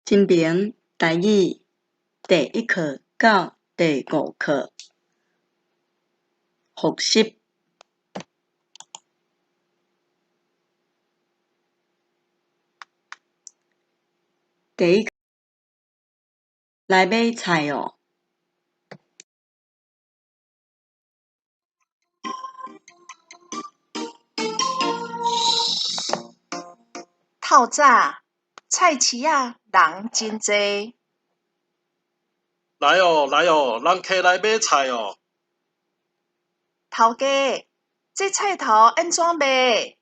新平台语第一课到第五课复习。第一，来买菜喔！透早，菜市仔人真濟。來喔來喔，人客來買菜喔！頭家，這菜頭按怎賣？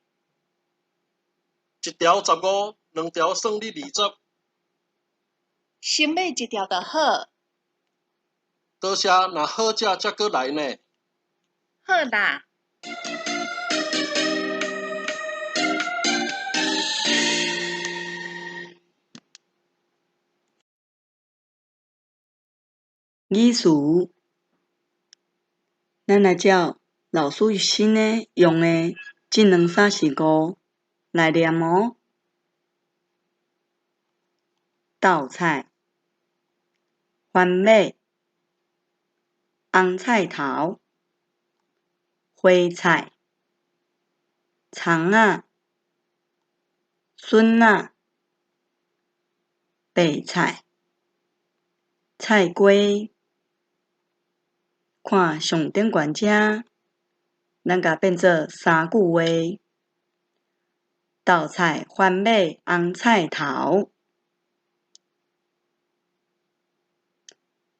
一條十五，兩條算你二十。先買一條就好。多謝，若好食才閣來呢。好啦。语词，咱来照老师新的用的这两三四五来念哦。斗菜、番麦、红菜头、花菜、葱仔、笋仔、白菜、菜瓜。看上顶悬遮，咱共变做三句话：斗菜、番麦、红菜头、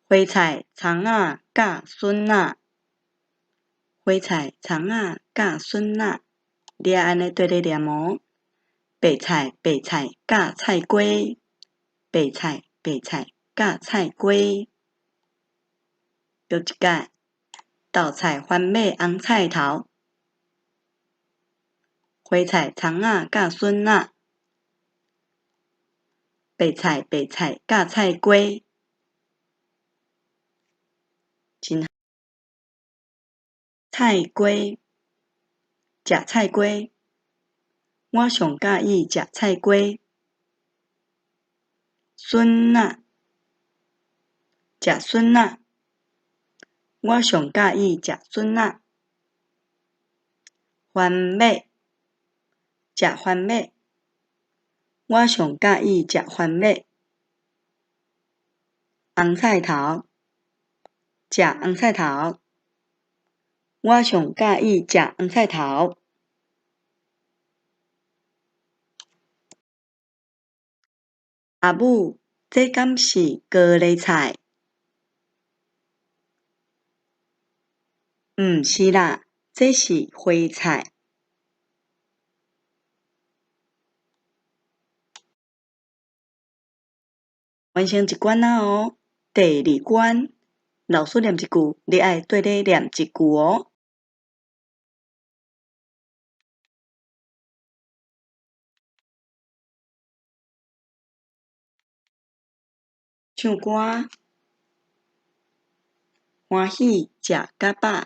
花菜、葱仔、佮笋仔。花菜、葱仔、佮笋仔，你爱按呢对咧念哦。白菜、白菜、佮菜瓜，白菜、白菜、佮菜瓜。阁一摆，斗菜、番麦、红菜头，花菜、葱仔、佮笋仔，白菜、白菜、佮菜瓜。真菜瓜，食菜瓜，我上佮意食菜瓜。笋仔，食笋仔，我上佮意食笋仔。番麦，食番麦，我上佮意食番麦。红菜头，食红菜头，我上佮意食红菜头。阿母，这敢是高丽菜？毋是啦，这是花菜。完成一关仔哦，第二关，老师念一句，你爱对咧念一句哦。唱歌，欢喜食甲饱。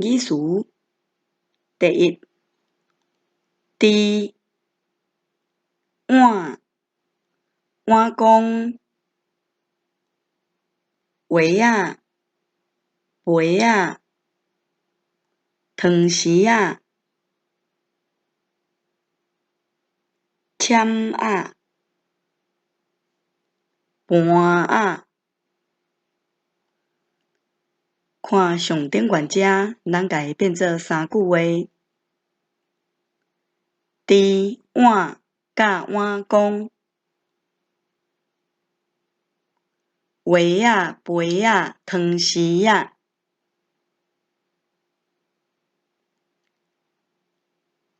语词，第一，猪，碗，碗公，鞋仔，杯仔，汤匙仔。簽仔，盤仔。看上頂懸遮，咱共伊變做三句話：豬碗佮碗公，鞋仔、杯仔、湯匙仔，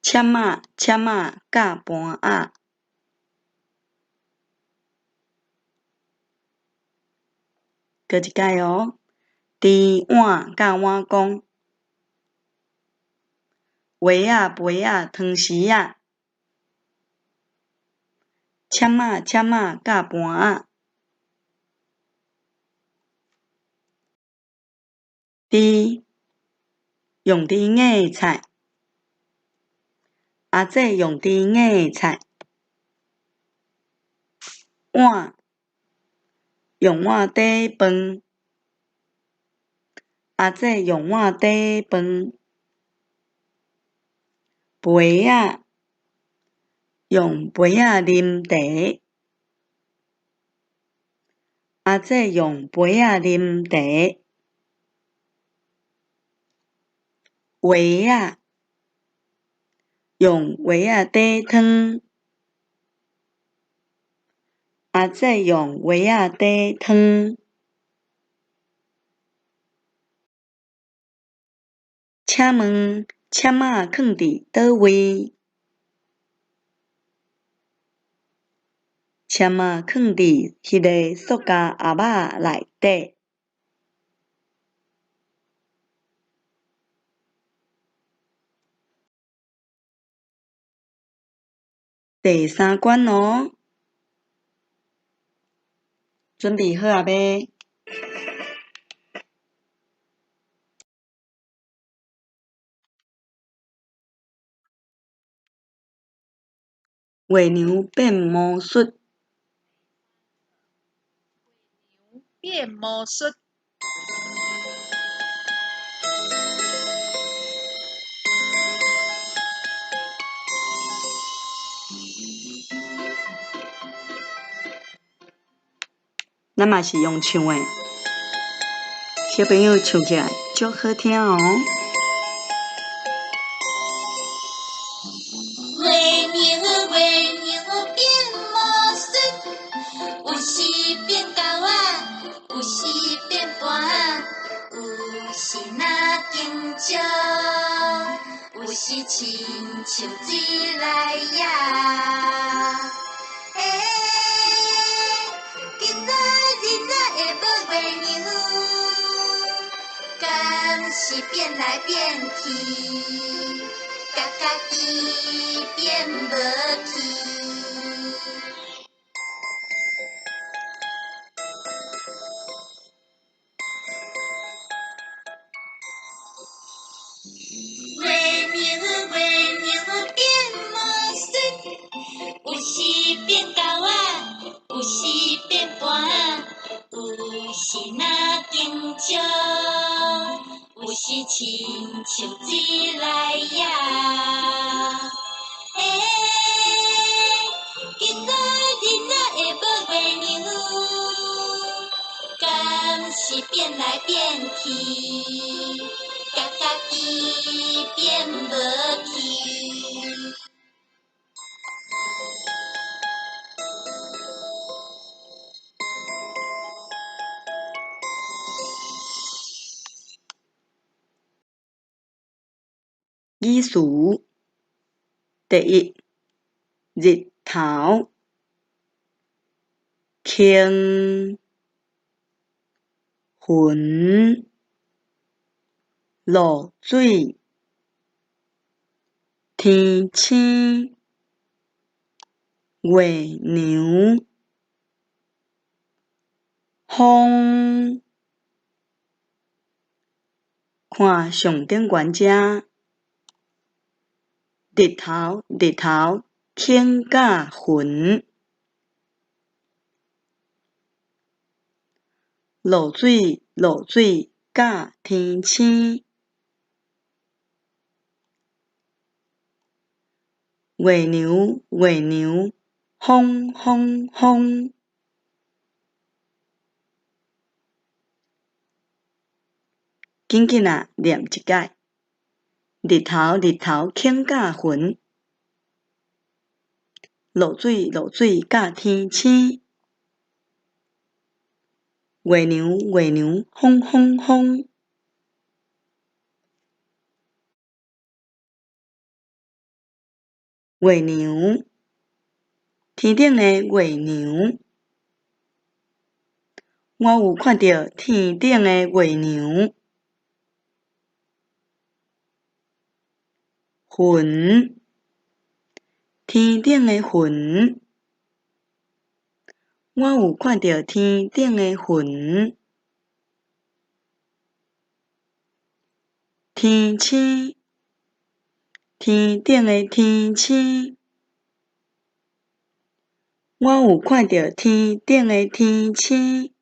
簽仔、簽仔佮盤仔。閣一擺哦，豬碗佮碗公，鞋仔、杯仔、湯匙仔，簽仔、簽仔佮盤仔。豬用豬硬菜，阿姐用豬硬菜，碗用碗底飯，阿姐用碗底飯，杯仔用杯仔啉茶，阿姐用杯仔啉茶，鞋仔用鞋仔底湯，阿姐用鞋仔底湯。請問簽仔囥佇佗位？簽仔囥佇彼个塑膠盒仔內底。第三關囉，準備好啊未？月娘變魔術。變魔術。咱嘛是用唱的，小朋友唱起來足好聽哦。月娘月娘變魔術，有時變狗仔，有時變盤仔，有時若金蕉，有時親像水來仔。欸，囡仔囡仔会无月娘，敢是變來變去，共家己變無去。月娘月娘變魔術，有時變狗仔，有時變盤仔，有時若金蕉，有時親像水來仔。欸，囡仔囡仔会无月娘，敢是變來變去，共家己變無去。語詞第一，日頭、空、雲、露水、天星、月娘、風。看上頂懸遮，日頭日頭，空佮雲，露水露水佮天星，月娘月娘，風風風。緊緊仔念一擺。日頭日頭輕甲雲，落水落水甲天星。月娘月娘，風風風。月娘，天頂的月娘，我有看著天頂的月娘。雲，天頂的雲，我有看著天頂的雲。天星，天頂的天星，我有看著天頂的天星。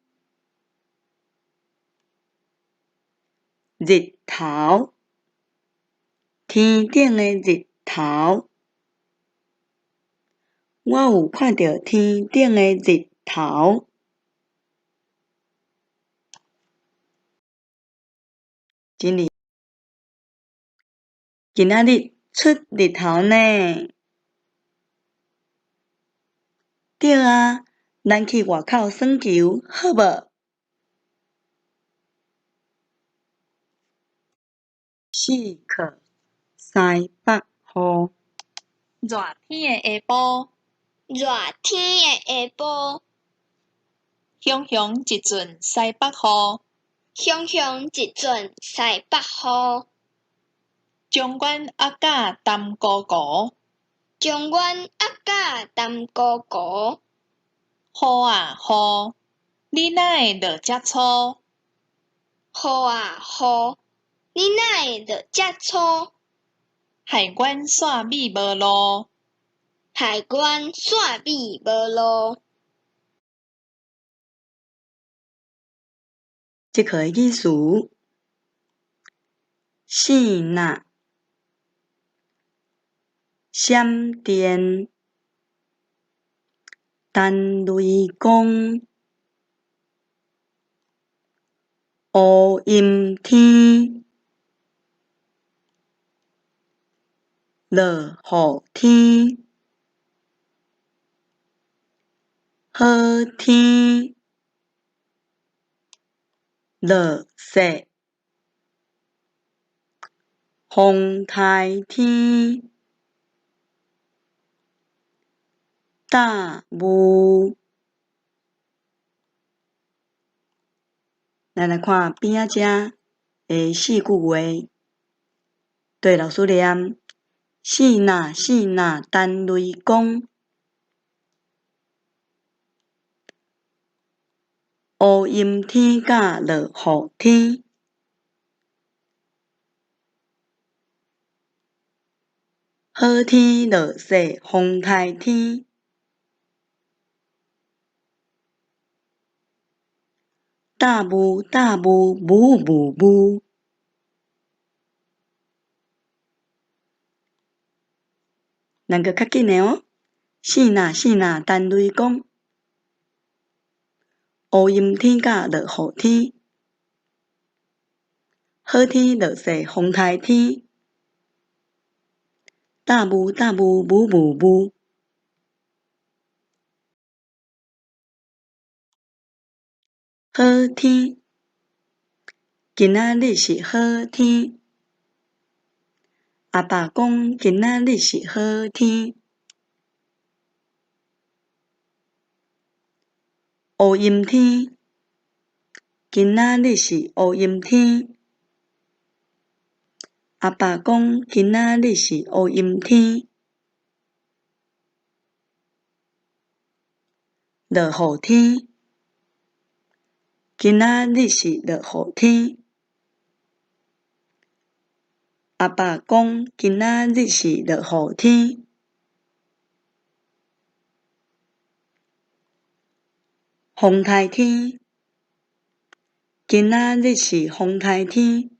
日頭，天頂的日頭，我有看著天頂的日頭。真哩，今仔日出日頭呢。對啊，咱去外口耍球好無？四課西北雨。熱天的下晡，熱天的下晡，雄雄一陣西北雨，雄雄一陣西北雨，將阮壓甲澹糊糊，將阮壓甲澹糊糊。雨啊雨，你哪會落遮粗？雨啊雨，你哪會落遮粗？害阮煞米無路。害阮煞米無路。這課的意思，四若、閃電、陳雷公、烏陰天、落雨天、好天、落雪、風颱天、大霧。咱來看邊仔遮的四句話，綴老師念：四若四若陳雷公，烏陰天佮落雨天，好天落雪風颱天，大霧大霧霧霧霧。咱閣較緊的哦，四若四若陳雷公，烏陰天佮落雨天，好天落雪風颱天，大霧大霧霧霧霧。好天，今仔日是好天。阿爸講今仔日是好天。烏陰天，今仔日是烏陰天。阿爸講今仔日是烏陰天。落雨天，今仔日是落雨天。阿爸講今仔日是落雨天。風颱天，今仔日是風颱天。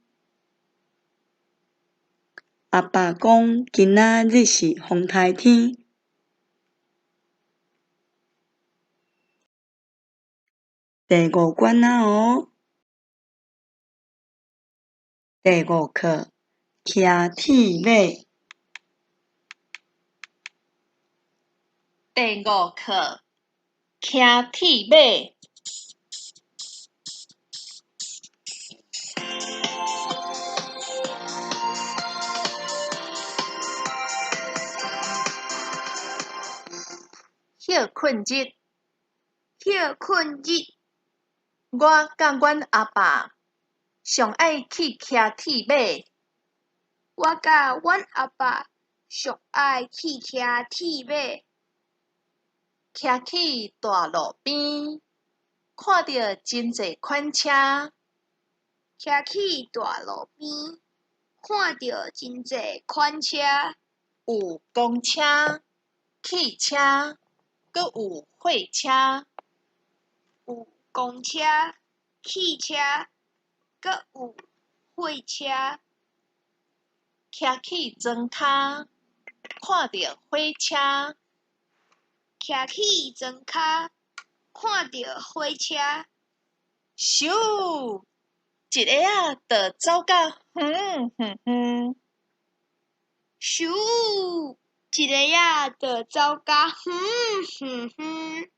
阿爸講今仔日是風颱天。第五關仔哦。第五課，騎鐵馬。第五課，騎鐵馬。歇睏日，歇睏日，我佮阮阿爸上愛去騎鐵馬。我佮阮阿爸上愛去騎鐵馬。騎去大路邊，看著真濟款車。騎去大路邊，看著真濟款車。有公車、汽車，閣有貨車。有公車、汽車，閣有貨車。騎去庄跤，看著火車。騎去庄跤，看著火車。咻！一下仔就走甲遠遠遠。咻！一下仔就走甲遠遠遠。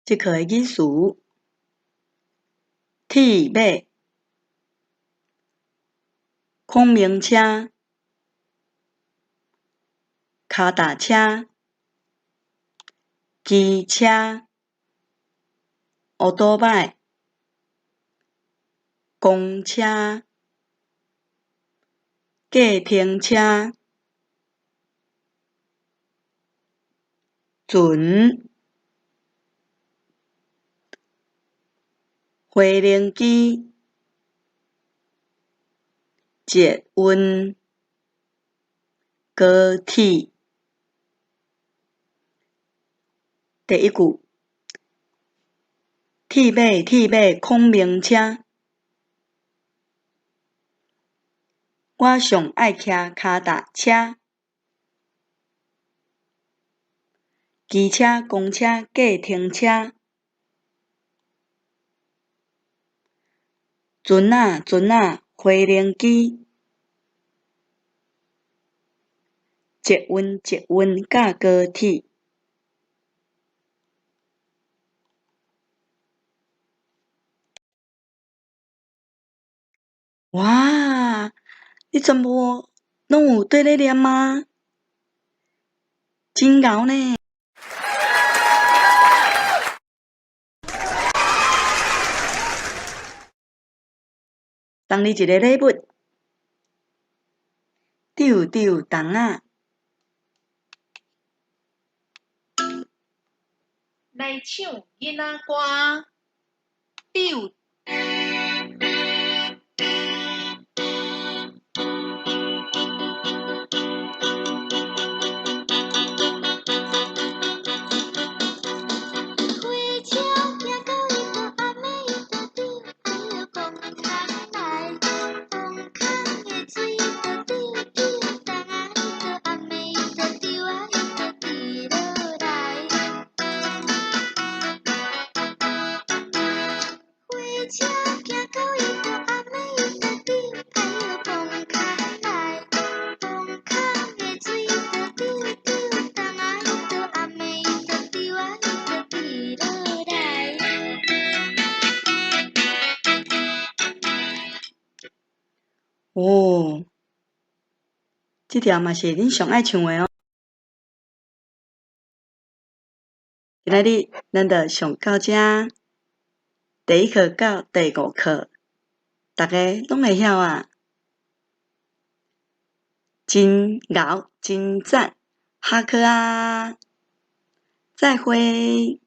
這課的語詞：鐵馬、孔明車、跤踏車、機車、烏多擺、公車、計程車、船、飛行機、捷運、高鐵。第一句，鐵馬鐵馬孔明車，我上愛騎跤踏車，機車、公車、計程車，船仔船仔飛行機，捷運捷運佮高鐵。哇！你全部攏有綴咧念嗎？真𠢕呢！送你一个禮物，丟丟筒仔。來唱囡仔歌，丟。哦，這條嘛是恁上愛唱的哦。今仔日咱就上到遮，第一課到第五課，逐家攏會曉啊！真𠢕，真讚，下課啊！再會。